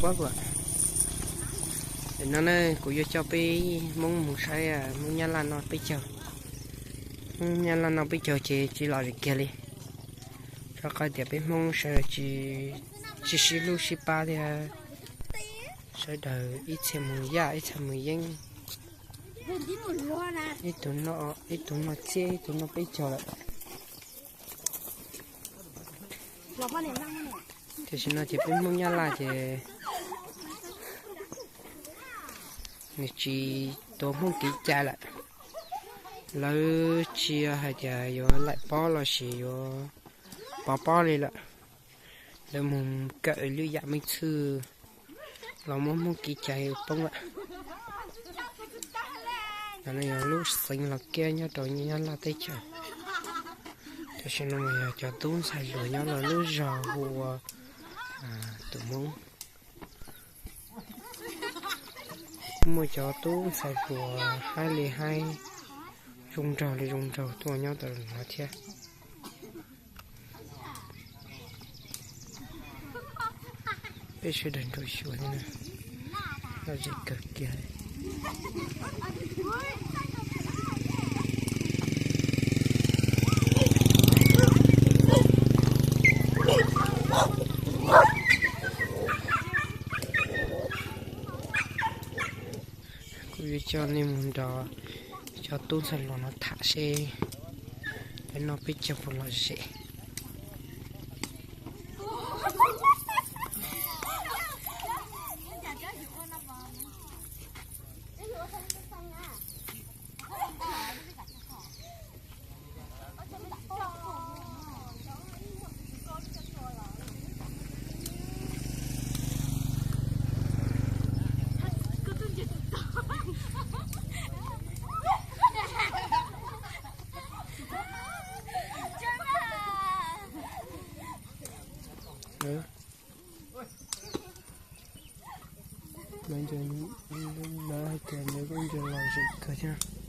Pab kuv, no ne kuv yuav coj peb Hmoob mus saib Hmoob Nyab Laj noj peb caug. Hmoob Nyab Laj noj peb caug ces tsis lom zem kiag li. Rau qhov tias peb Hmoob sawv daws tsis sib hlub sib pab thiab, sawv daws ib txhia mus yaj ib txhia mus yeeb, ib tug noj tsiab ib tug noj peb caug lawm. Tam sim no ces peb Hmoob Nyab Laj ces nws tsis tuav Hmoob kev cai lawm. Lawv tsis hais tias yuav laim pob los sis yuav pov pob li lawm. Lawv mus kawm lwm yam me txhwj los muab Hmoob kev cai poob lawm. Yog lub xeev Los Kiab nyob rau Nyab Laj teb chaws. Tam sim no mas yog cov tub ntxhais hluas nyob lawv lub zos hu ua Tus Hmoob. Muaj cov tub ntxhais hluas haib li haib, zoo nraug li zoo nraug tuaj nyob tam no thiab. Peb sawv daws nrog xyuas, lom zem kawg kiag. Kuv yuav coj nej mus nrog cov tub ntxhais hluas no tham seb lawv noj peb caug puas lom zem. Lawv hais tias lawv kuj ntsia lom zem kawg thiab.